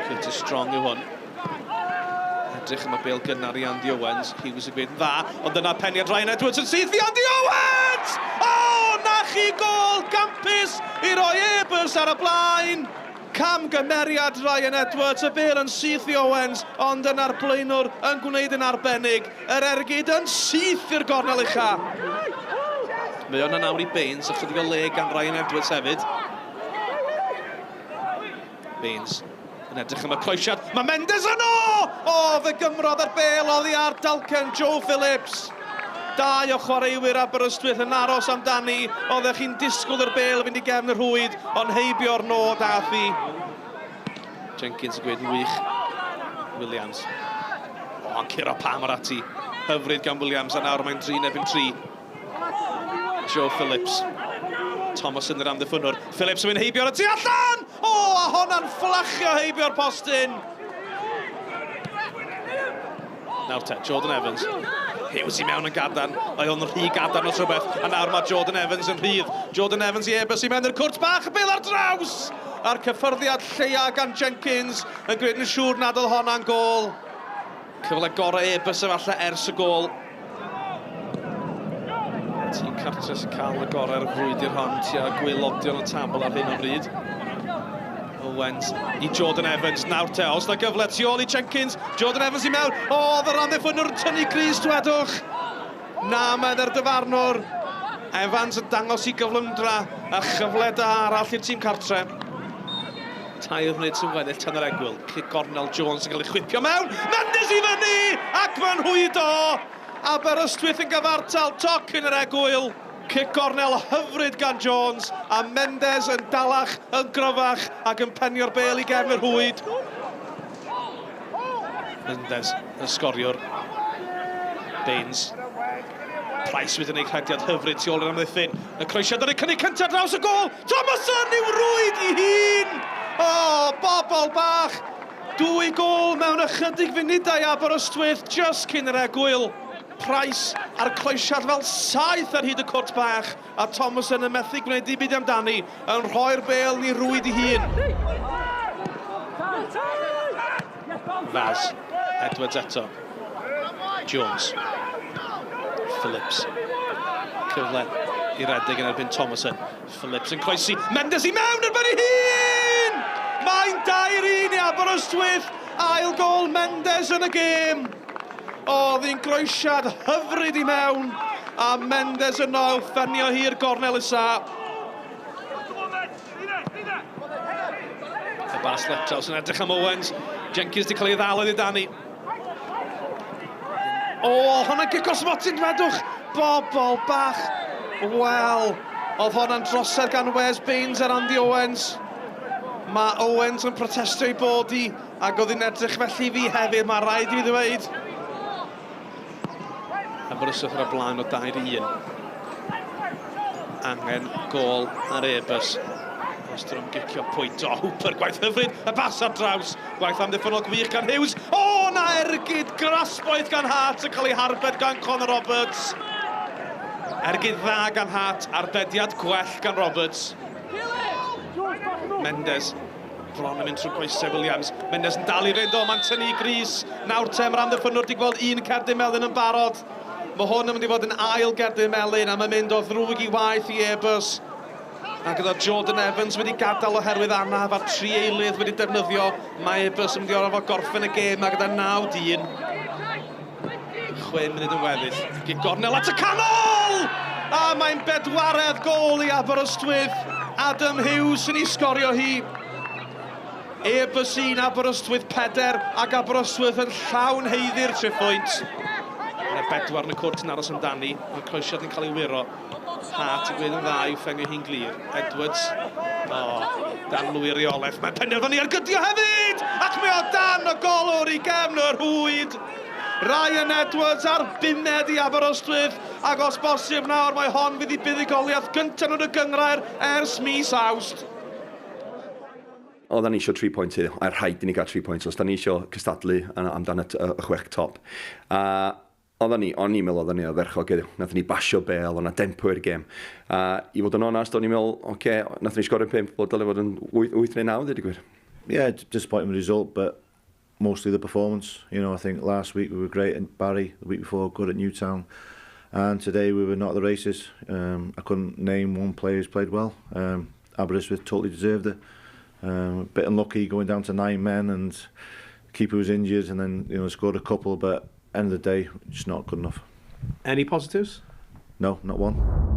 Curtis Strong yw hwn. Edrych am y bêl gynnar i Andy Owens. Hughes yn gwneud yn dda, ond dyna peniad Ryan Edwards yn syth i Andy Owens! O, na chi gôl gampus i roi Airbus ar y blaen! Camgymeriad Ryan Edwards, y bêl yn syth i Owens, ond yna'r blaenwr yn gwneud yn arbennig. Yr ergyd yn syth i'r gornel ucha. Mae o'na nawr i Baines, ychydig o le gan Ryan Edwards hefyd. Baines yn edrych am y croesiad. Mae Mendes yno! O, fe gymrodd yr bêl oddi ar dalcen Joe Phillips. Dau o chwaraewyr Aberystwyth yn aros amdani. Oeddech chi'n disgwyl i'r bêl fynd i gefn y rhwyd, ond heibio'r nod ath hi. Jenkins yn gweud yn wych. Williams. O, yn curo Palmer ati. Hyfryd gan Williams, a nawr mae'n 3 yn erbyn 3. Joe Phillips. Thomas yn yr amddiffynnwr. Phillips yn mynd heibio ar y tu allan! O, a honna'n fflachio heibio'r postyn! Nawr te, Jordan Evans. Hughes i mewn yn gadarn. Mae o'n rhy gadarn os rhywbeth. A nawr mae Jordan Evans yn rhydd. Jordan Evans i Airbus i mewn i'r cwrt bach. Y bêl ar draws! A'r cyffyrddiad lleia gan Jenkins yn gwneud yn siŵr nad oedd honna'n gôl. Cyfle gorau Airbus efallai ers y gôl. Tîm cartre sy'n cael y gorau ar y frwydr hon tua gwaelodion y tabl ar hyn o bryd. Owens i Jordan Evans. Nawr te, os na gyfle tu ôl i Jenkins. Jordan Evans i mewn. O, oedd yr amddiffynnwr yn tynnu crys, dwedwch. Na, meddai'r dyfarnwr. Evans yn dangos i gyflymdra a chyfle da arall i'r tîm cartre. 3 munud sy'n weddill tan yr egwyl. Cic gornel Jones yn cael ei chwipio mewn. Mendes i fyny! Ac mae'n rhwydo! Aberystwyth yn gyfartal, toc yn yr egwyl. Cic gornel hyfryd gan Jones, a Mendes yn dalach, yn gryfach, ac yn penio'r bêl i gefn y rhwyd. Mendes, y sgoriwr. Baines. Price wedi gwneud rhediad hyfryd tu ôl i'r amddiffyn. Y croesiad ar y cynnig cyntaf draws y gôl! Thomason i'w rwyd i hun! O, bobl bach! Dwy gôl mewn ychydig funudau Aberystwyth just cyn yr egwyl. Price a'r croesiad fel saeth ar hyd y cwrt bach a Thomason yn methu gwneud dim byd amdani yn rhoi'r bêl yn ei rwyd ei hun. Faz, Edwards eto. Jones. Phillips. Cyfle i redeg yn erbyn Thomason. Phillips yn croesi. Mendes i mewn ar ben ei hun! Mae'n 2-1 i Aberystwyth. Ail gôl Mendes yn y gêm. Oedd hi'n groesiad hyfryd i mewn. A Mendes yno i'w phenio hi'r gornel isa. Y bas Letraws yn edrych am Owens. Jenkins wedi cael ei ddal oddi dani. O, hwnna'n gic o smotyn, dwedwch! Bobl bach! Wel, oedd hwnna'n drosedd gan Wes Baines ar Andy Owens. Mae Owens yn protestio ei bod hi, ac oedd hi'n edrych felly i fi hefyd, mae rhaid i fi ddweud. Aberystwyth ar y blaen o 2-1. Angen gôl ar Airbus. Os dyn nhw'n gicio pwynt. O, Hooper, gwaith hyfryd, y bas ar draws. Gwaith amddiffynnol gwych gan Hughes. O, na ergyd grasboeth gan Hart yn cael ei harbed gan Conor Roberts. Ergyd dda gan Hart, arbediad gwell gan Roberts. Mendes bron yn mynd trwy goesau Williams. Mendes yn dal i fynd, o, mae'n tynnu i grys. Nawr te, mae'r amddiffynnwr wedi gweld un cerdyn melyn yn barod. Mae hwn yn mynd i fod yn ail gerdyn melyn a mae'n mynd o ddrwg i waeth i Airbus. A gyda Jordan Evans wedi gadael oherwydd anaf a'r tri eilydd wedi defnyddio, mae Airbus yn mynd i orfod gorffen y gêm a gyda 9 dyn. 6 munud yn weddill. Gic gornel at y canol! A mae'n bedwaredd gôl i Aberystwyth. Adam Hughes sy'n ei sgorio hi. Airbus 1, Aberystwyth 4, ac Aberystwyth yn llawn haeddu'r triphwynt. Mae bedwar yn y cwrt yn aros amdani, mae'r croesiad yn cael ei wiro. Hart yn gwneud yn dda i'w phenio hi'n glir. Edwards, o, dan lwyr reolaeth. Mae'n penderfynu ar gydio hefyd! Ac mae o dan y golwr i gefn y rhwyd. Ryan Edwards ar bumed i Aberystwyth, ac os bosib nawr mae hon fydd i buddugoliaeth gyntaf nhw'n y gynghrair ers mis Awst. Oedden ni eisiau 3 points heddiw, a rhaid i ni gael 3 points os da ni eisiau cystadlu amdan y, y chwech top. A oedden ni, o'n i'n meddwl oedden ni ardderchog heddiw. Nathon ni basio bêl, o'na tempo i'r gêm. A i fod yn onast, o'n i'n meddwl, oce, okay, nathon ni sgorio 5, bod dylai fod yn 8, 8 neu 9, dweud y gwir. Yeah, disappointing result, but mostly the performance. I think last week we were great at Barry, the week before good at Newtown, and today we were not at the races. I couldn't name one player who's played well. Aberystwyth totally deserved it. A bit unlucky going down to 9 men and keeper was injured, and then scored a couple, but end of the day, just not good enough. Any positives? No, not one.